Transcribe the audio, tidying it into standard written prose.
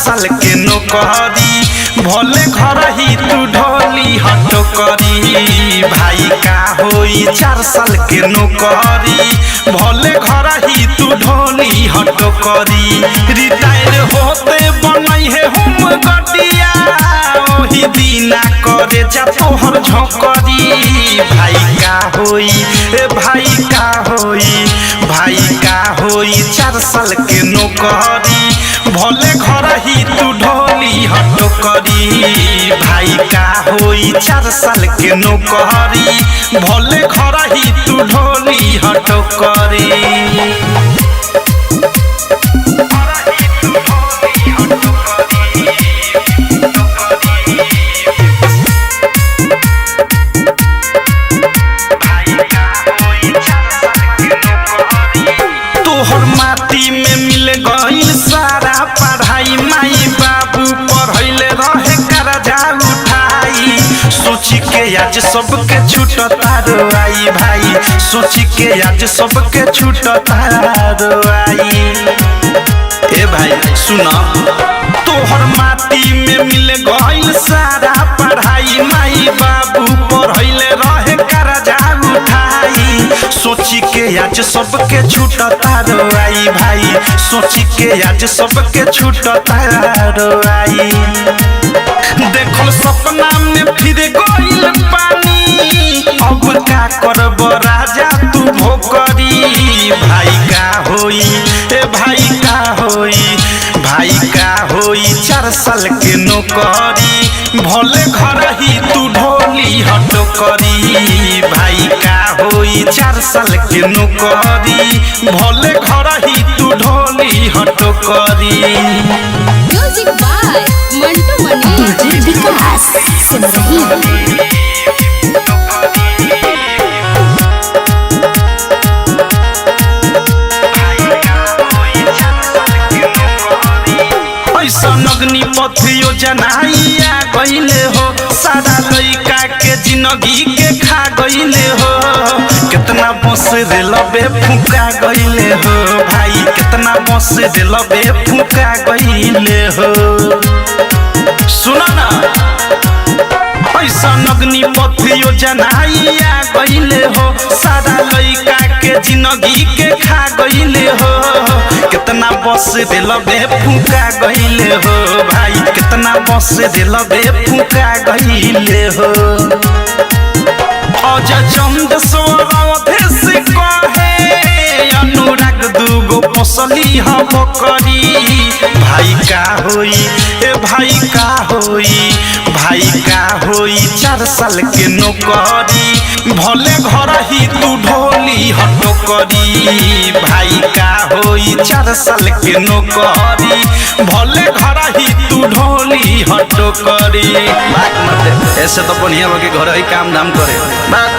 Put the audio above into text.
साल के नौकरी, भले घर ही तू ढोली हटो करी। भाई का होई 4 साल के नौकरी, भले घर ही तू ढोली हटो करी। रिटायर होते बनई है हम गडिया, ओही दिना करे जा तोहर झोंकरी। भाई का होई, ए भाई का होई, भाई का होई 4 साल के नौकरी, भले घर ही तू ढोली हटो करी। भाई का होई 4 साल के नौकरी, भले घर ही तू ढोली हटो करी। तोहर माटी में मिल गईल सारा पढ़ाई, माई बाबू पढ़ैले रहे कर्जा उठाई। सोची के आज सबके छूटता रोआई भाई, सोची के आज सबके छूटता रोआई। ए भाई सुना, तोहर माटी में मिल गईल सारा पढ़ाई, माई बाबू पढ़ैले रहे कर्जा उठाई। सोची के आज सबके छूटता रोआई भाई, सोची के आज सबके छूटता रोआई। देखल सपना में फिर गईल पानी, अब का करब राजा तू भोकरी। भाई का होई, ए भाई का होई, भाई का होई 4 साल के नौकरी, भले घर ही तू ढोली हटो करी। भाई का होई 4 साल के नौकरी, भले घर ही तू ढोली हटो करी। Music by Mantu Mani. DJ Vikas Simrahi. Agnipath योजना आ गईले हो, सारा लइका के जिंदगी के खा गईले हो। कितना बस रेलवे फूका गईले हो भाई, कितना बस रेलवे फूका गईले हो। सुना ना, ऐसा अग्निपथ योजना आ गईले हो, सारा लइका के जिंदगी के खा गईले हो। कितना बस रेलवे फूका गईले हो भाई, कितना बस रेलवे फूका गईले हो। अजय चंद स्वराधेश कहे, अनुराग दूगो पोसली हम करी। भाई का होई, ए भाई का होई, भाई का होई 4 साल के नौकरी, भले घर ही तू ढोली हटो करी। भाई का होई 4 साल के नौकरी, भले घर ही तू ढोली हटो करी। बात मत, ऐसे तो बढ़िया बा के घर ही काम धाम करे। बात